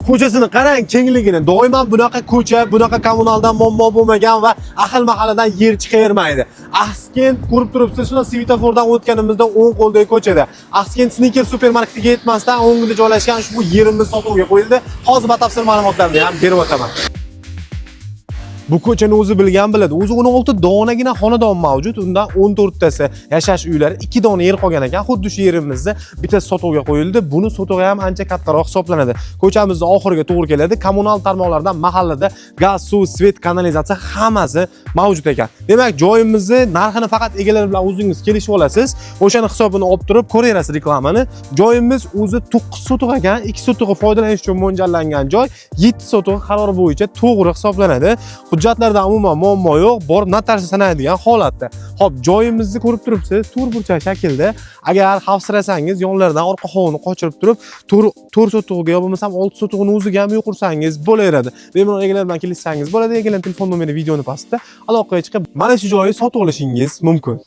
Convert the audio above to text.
Ko'chasini qarang kengligini. Doimo bunaqa ko'cha, bunaqa kommunaldan muammo bo'lmagan va ahil mahalladan yer chiqavermaydi. Axkent ko'rib turibsiz, shuna svetofordan o'tganimizda o'ng qo'ldagi ko'chada. Axkent Sneaker supermarketiga yetmasdan o'ngida joylashgan ushbu yerimiz sotuvga qo'yildi. Hozir batafsil ma'lumotlarni ham berib o'taman. Bu ko'chani o'zi bilgan biladi. O'zi 16 donagina xonadon mavjud. Undan 14 tasi yashash uylari, 2 dona yer qolgan ekan. Xuddi shu yerimizda bittasi sotuvga qo'yildi. Buni sotug'i ham ancha kattaroq hisoblanadi. Ko'chamizni oxiriga to'g'ri keladi. Kommunal tarmoqlardan mahallada gaz, suv, svet, kanalizatsiya hammasi mavjud ekan. Demak, joyimizni narxini faqat egalari bilan o'zingiz kelishib olasiz. O'shani hisobini olib turib ko'raverasiz reklamani. Joyimiz o'zi 9 sotix ekan, 2 sotixi foydalanish uchun mo'ljallangan joy, 7 sotixi qaror bo'yicha to'g'ri hisoblanadi. Hujjatlarda umuman muammo yo'q, borib notarius sanaydigan holatda. Xo'p, joyimizni ko'rib turibsiz, to'rt burchak shaklda. Agar xavfsirasangiz, yonlaridan orqa hovlini qochirib turib, 4 sotixga yo bo'lmasam 6 sotixini o'ziga ham uy qursangiz bo'laveradi. Bemalol egalar bilan kelishsangiz bo'ladi. Egalarning telefon nomeri videoni pastida. Aloqaga chiqib, mana shu joyni sotib olishingiz mumkin.